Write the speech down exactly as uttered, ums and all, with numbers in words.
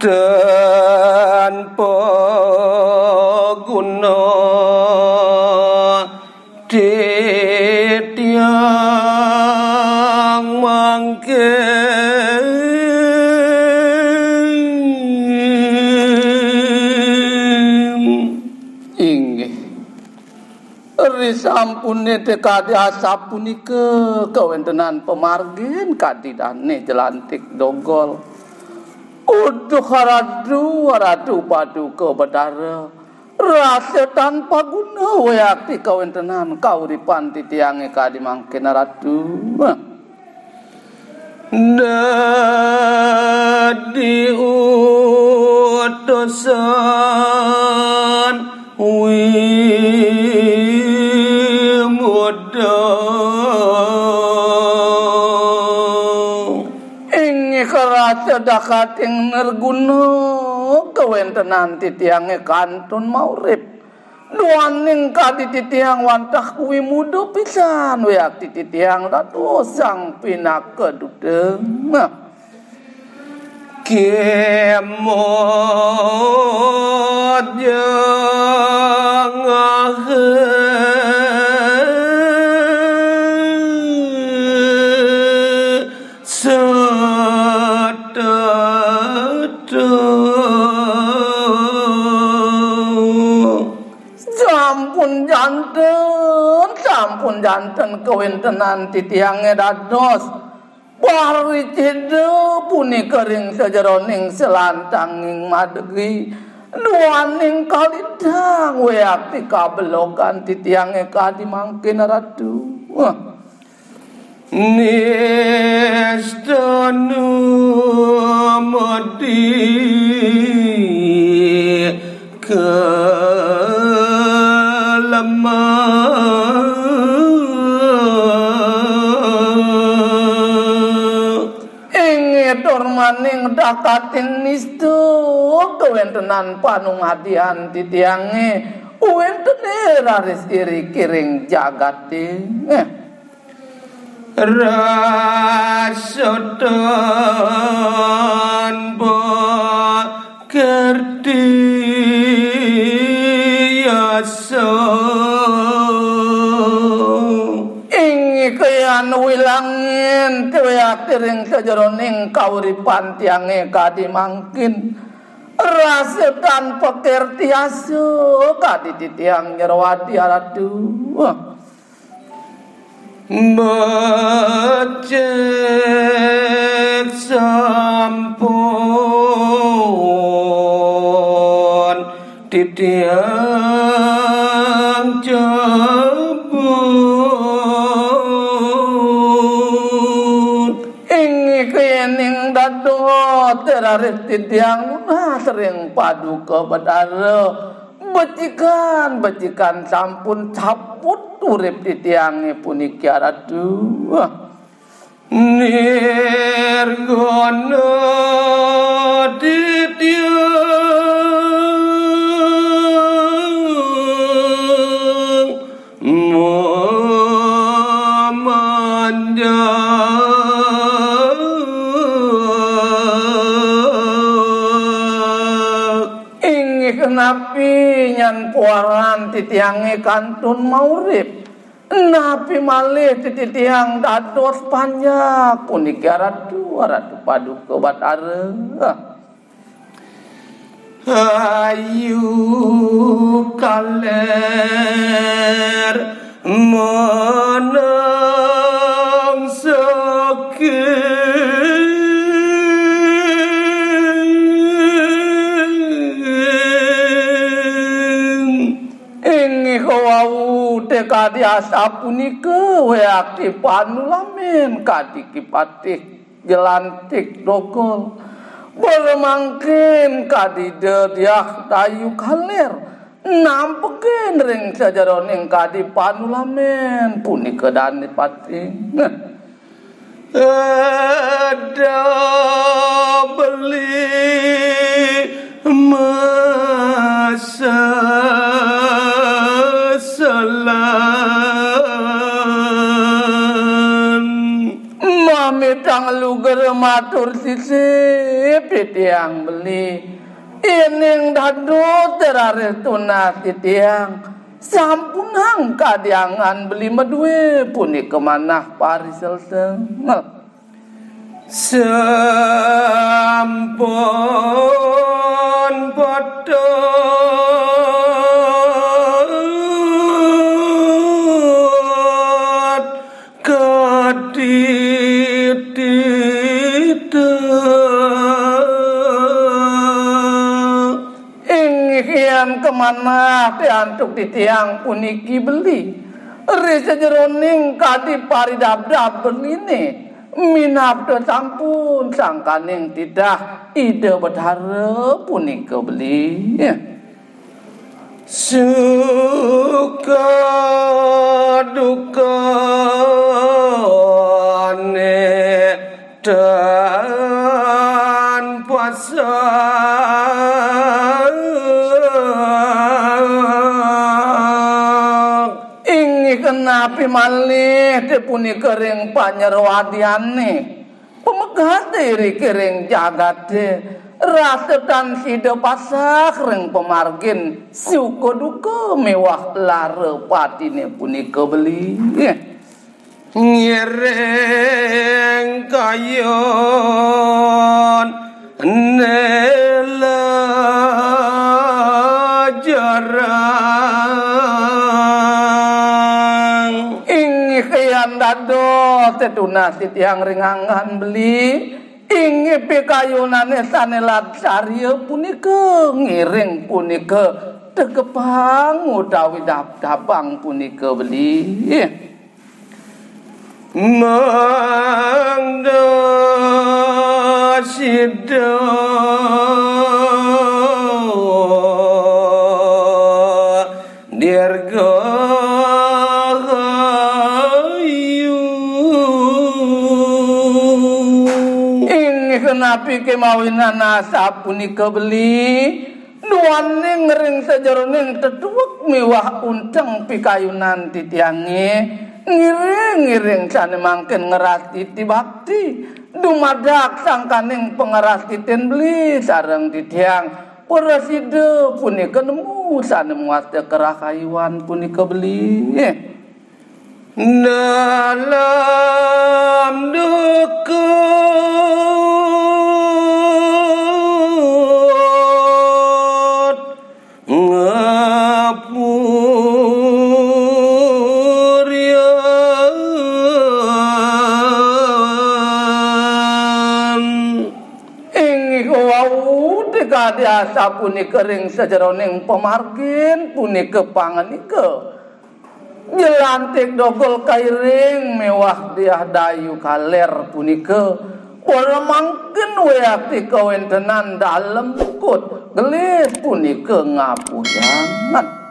tanpa guna titiang mangkin. Inggih. Risampune te kadi asapunika kawentenan pamargin kadi dane jelantik dogol. Uduh aratu, aratu paduka Betara. Rasa tanpa guna wiakti kawentenan kauripan titiange kadi mangkin, aratu. Dadi utusan wimuda. Inggih rasa dakating nirguna kawentenan titiange kantun maurip. Duaning kadi titiang wantah wimuda pisan wiakti titiang dados sang pinaka duta. Nah. Kemod jangahe setata. Sampun janten, sampun janten kawentenan titiange dados pariceda punika ring sajeroning selantanging madegi, duaning kalintang wiakti kabelogan titiange kadi mangkin, Ratu. Nistanu mati kelemah. Inggih tur maning dakating nista kawentenan panungadian titiange wentene raris iri kiring jagate. Rasa tanpa kerti asa. Inggih kayan wilangin tiwiakti ring sajeroning kauripan tiange kadi mangkin. Rasa tanpa kerti asa kadi titiang nyerwati, Ratu. Becik sampun titiang cabut. Inggih kening dados raris titiang nunas ring paduka Betara. Becikan, becikan sampun cabut urip titiange puniki, Ratu. Nirguna titiang mamanjak. Inggih napi nyan puaran titiange kantun maurip? Napi malih titiang dados panjak puniki, Ratu, Ratu Paduka Batara? Ayu kaler menang saking. Inggih wau te kadi asapunika wiakti panulamin kadi kipatih jelantik dogol. Beremangkin kadi Diah Dayu Kaler nampekin ring sajeroning kadi panulamin punika dane patih. Ada beli masasalan. Mitang luger matur sisip titiang beli. Ining dadu teraris tunas titiang. Sampunang kadiangan beli madue punika manah pariselsen. Sampun patut kadidita. Inggih yan kamanah antuk titiang puniki beli. Ri sajeroning kadi paridabdab beline, minabda sampun sangkaning titah Ida Betara punika beli. Suka dukane tan pasang. Inggih kenapi malih te punika ring panyerwadiane. Pamegate iriki ring jagate, rasa tan sida pasah ring pamargin suka duka miwah lara patine punika beli. Ngiring kayun nela jarang. Inggih yan dados tetunas titiang ring anggan beli. Inggih pikayunane sane laksarya punika ngiring punika tegepang utawi dab-, dabang punika beli. Mangda sida dirgahayu. Inggih napi kemawinan asapunika beli? Duaning ring sajeroning tetuek miwah unteng pikayunan titiange, ngiring-ngiring sane mangkin ngrastiti bakti dumadak sangkaning pangrastitin beli sareng titiang. Prasida punika nemu sane mawasta karahayuan punika beli. Dalam dukut ngapurian. Inggih wau, dikadi asapunika ring sajeroning pamargin punika panganika. Jelantik dogol kairing miwah Diah Dayu Kaler punika, para mangkin wiakti kawentenan dalem dukut gelis punika ngapuriangan.